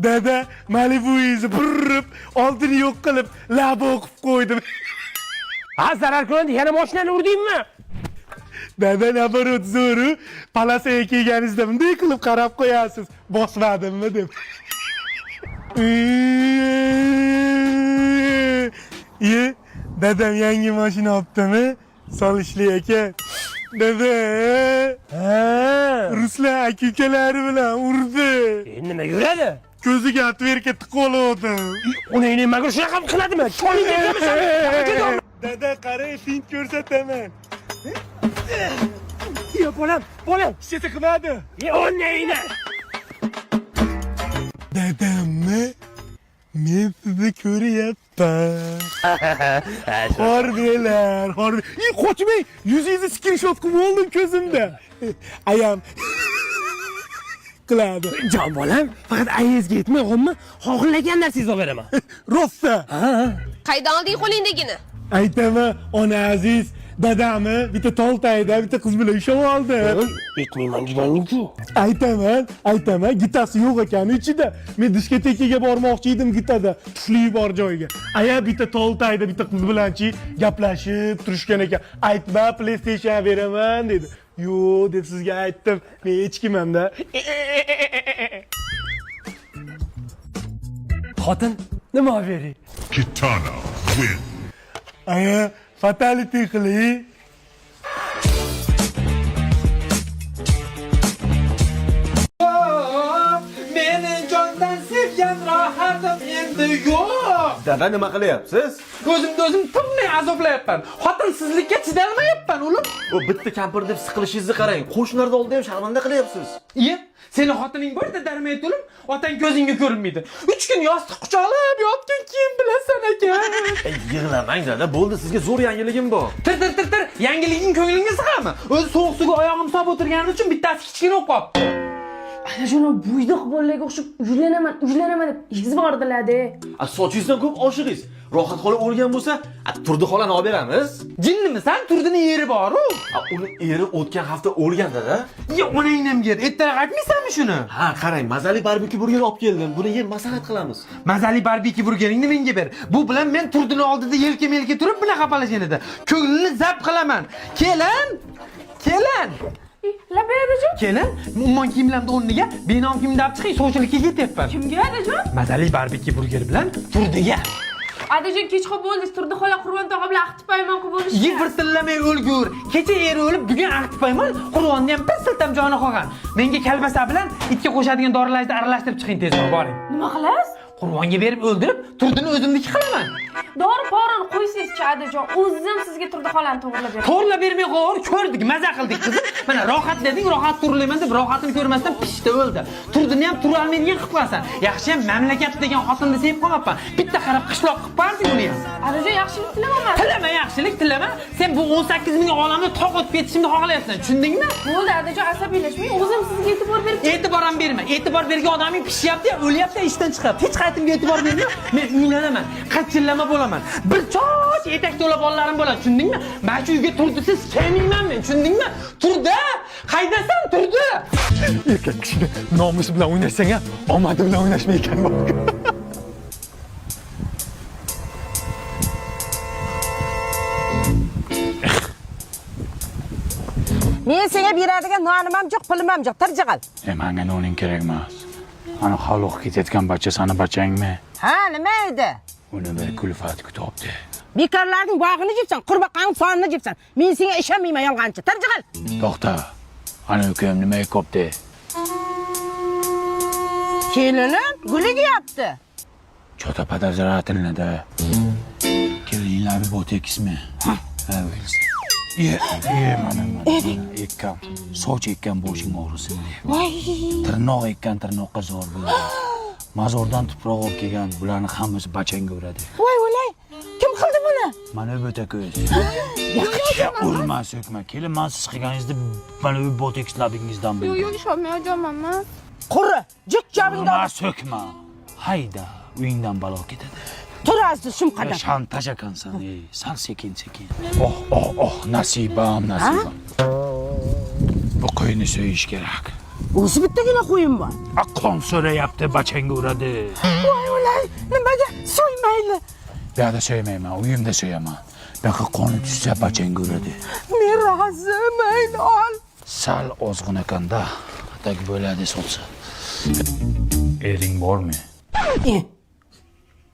Dada, Malibu'yingizni burib, oldini yo'q qilib, lab o'qib qo'ydim. Ha, zarar ko'rdi, yana mashinani urdingmi? Dada, наоборот, zo'ru. Palasaga kelganingizda bunday qilib qarab qo'yasiz. Bosmadimmi deb. Iye, dadam yangi mashina olibdimi? Solishli aka. Dada, Ha. Ruslan aka ukalari bilan urdi. Endi nima yuradi? Ko'ziga otverka tiqib oldim. Uni nimaga shunaqa qiladimi? Choling ekanmisan? Dada, qarang, fint ko'rsataman. Yo, bolam, bolam. Hech narsa qilmadi. Ye, o'nayni. Dadamni men sizni ko'ryapman. Xorbelar, xorbe. Ey, qochmang. Yuzingizni skrinshot qilib oldim ko'zimda. Ayam qiladi. Jon bolam, faqat ayingizga yetmay qolma, xohlagan narsangizni olib beraman. Rosa. Qaydan olding qo'lingdagini? Aytaman, ona aziz, dadamni bitta toltayda bitta qiz bilan ushlab oldi. Yetmayman deganing-ku. Aytaman, aytaman, gitasi yo'q ekan ichida. Men diskotekaga bormoqchi edim gitada, tufli bor joyiga. Aya bitta toltayda bitta qiz bilanchi gaplashib turishgan ekan. Aytma, PlayStation beraman dedi. Yo'q deb sizga aytdim. Men echkimanda. Xotin, nima olib bering? Kitana win. Aya, fatality qiling. Meni jondan sevgan rohatim endi yo'q. Dada nima qilyapsiz? O'zimni o'zim tinmay azoblayapman. Xotinsizlikka chidolmayapman, o'lim. O bitta kampir deb siqilishingizni qarang. Qo'shnilarning oldida ham sharmanda qilyapsiz. Iye, seni xotining borda darmaydi o'lim, otang ko'zingga ko'rinmaydi. 3 kun yostiq quchoqlab yotgan keyin bilasan aka. Ey, yig'lamang dada, bo'ldi, sizga zo'r yangiligim bor. Tir tir tir tir, yangiliging ko'nglingga sig'ami? O'zi sovuq suvga oyog'im solib o'tirganim uchun bittasi kichkina bo'lib qolibdi. Ana shuni buydoq bolalarga o'xshab uylanaman, uylanaman deb izbordilar-da. A sochingizdan ko'p oshig'ingiz. Rohat xola o'lgan bo'lsa, a Turdi xolani olib beramiz. Jinnimisan? Turdini eri bor-u. A uni eri o'tgan hafta o'lgan dada. Ye, onangni yer. Ertaroq aytmaysanmi shuni? Ha, qarang, mazali barbekyu burger olib keldim. Buni yeb maslahat qilamiz. Mazali barbekyu burgeringni menga ber. Bu bilan men Turdini oldida yelka-melka turib bunaqa palashini ko'nglini zap qilaman. Kelin! Kelin! Labay adajon. Kelin, umuman kiyimlarimni o'rniga benom kiyimni olib chiqing, sovchilikka ketyapman. Kimga adajon? Mazali barbekyu burger bilan Turdiga. Adajon kech qolib bo'ldi. Turdi xola Qurbon tog'a bilan ahdi paymon qilib bo'lishdi. Ye virtillamay o'lgur. Kecha eri o'lib, bugun ahdi paymon, Qurbonni ham bir siltam joni qolgan. Menga kalbasa bilan itga qo'shadigan dorilarni aralashtirib chiqing tezroq, boring. Nima qilasiz? Qurbonga berib o'ldirib, Turdini o'zimniki qilaman. Dori porini qo'ysangizchi adajon. O'zim sizga Turdi xolani to'g'rilab beraman. To'g'rilab bermay qo'yib ko'rdik, maza qildik qizim. Mana rohat deding, rohat turlayman deb rohatini ko'rmasdan pishdi o'ldi. Turdini ham turolmaydigan qilib qo'yasan. Yaxshi ham mamlakat degan xotinni sevib qolmabman. Bitta qarab qishloq qilib qo'yarding uni ham. Adajon yaxshilik tilamayman. Tilama yaxshilik tilama. Sen bu 18 ming olamni tog' o'tib ketishimni xohlayapsan, tushundingmi? Bo'ldi adajon asabiylashmang. O'zim sizga e'tibor berib E'tibor ham berma. E'tibor bergan odaming pishyapti, o'lyapti, ishdan chiqyapti. Hech qaytimga e'tibor berma. Men uylanaman, qachillama bo'laman. Bir choch etak to'la bolalarim bo'ladi, tushundingmi? Mana shu uyga turdisiz kelmayman men, tushundingmi? Turdi! Qaydasan, Turdi? Erkak kishini nomusi bilan o'ynashsang ham, omadi bilan o'ynashma ekan. Men senga beradigan nonim ham yo'q, pulim ham yo'q. Tirjig'il. E manga noning kerak emas. Ana hovliqqa ketayotgan bacha sani bachangmi? Ha, nima edi? Uni bir kulfat kutibdi. Bekorlarning bog'ini jebsan, qurbaqaning sonini jebsan. Men senga ishonmayman yolg'onchi. Tirjig'il. To'xta. Ana ukam nimaga kopdi? Kelinim guli yeyapti. Чё-то подозрительно да. Kelinlar botekismi? Ha, o'lsin. Ye, ye mana mana. Ekkam, soch ekkan boshing og'risin deb. Voy. Tirnoq ekkan tirnoqqa zo'r bo'ladi. Mozordan tuproq olib kelgan, bularni hammasi bachangga uradi. Voy o'lay. Kim qildi buni? Mana bu ko'z. Urma, so'kma. Kelin, man siz qilganingizni mana bu botekslaringizdan bildim. Yo'q, ishonmayapman emas. Quri, jiq jabingda Urma, so'kma. Hayda, uyingdan balo ketadi. turasiz shum qadam. Shantaj ekansan, ey. Sal sekin sekin. Oh, oh, oh, nasibam, nasibam. Bu qo'yni so'yish kerak. O'zi bittagina qo'yim bor. A, qon so'rayapti, bachangga uradi. Voy o'lay, nimaga so'ymayli? Bu yoqda so'ymayman, uyimda so'yaman. Bu yoqqa qoni tushsa bachangga uradi. Men rozi, mayli ol. Sal ozg'in ekanda, tak bo'ladi sotsa. Ering bormi?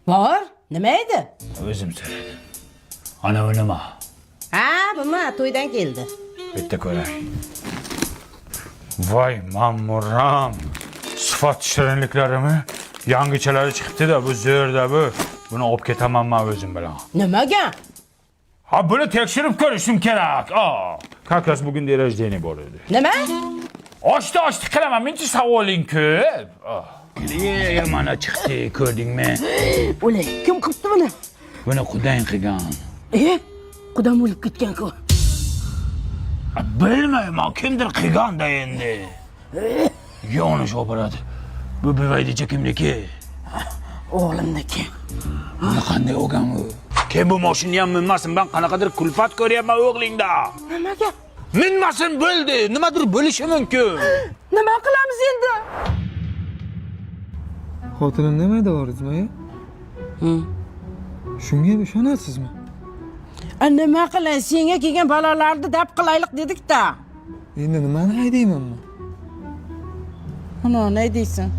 Bor, nima edi? O'zim so'radim. Ana u nima? Ha, bumi to'ydan keldi. Bitta ko'ray. Voy mamuram. Sifat shirinliklarimi? Yangichalari chiqibdi-da, bu zo'rda bu. Buni olib ketaman men o'zim bilan. Nimaga? Ha, buni tekshirib ko'rishim kerak. A, как раз bugun день рождения bor edi. Nima? Ochdi, ochdi qilaman. Mencha savoling ko'p. Ah. E, mana chiqdi, ko'rdingmi? O'lay, kim qilibdi buni? Buni qudang qilgan. E, qudam o'lib ketgan-ku. A, bilmayman, kimdir qilgan-da endi. Yonish operati. Bu buvaydicha kimniki? O'g'limniki. Buni qanday olgan u? Kim bu mashinani ham minmasin, ben qanaqadir kulfat ko'ryapman o'g'lingda. Nimaga? Minmasin bo'ldi, nimadir bo'lishi mumkin. Nima qilamiz endi? Xotinim nima deyapsizmi, aya? Shunga ham ishonasizmi? A, nima qilay, senga kelgan balolarni daf qilaylik dedik-da. Endi nimani haydaymanmi? Ana, ne deysan?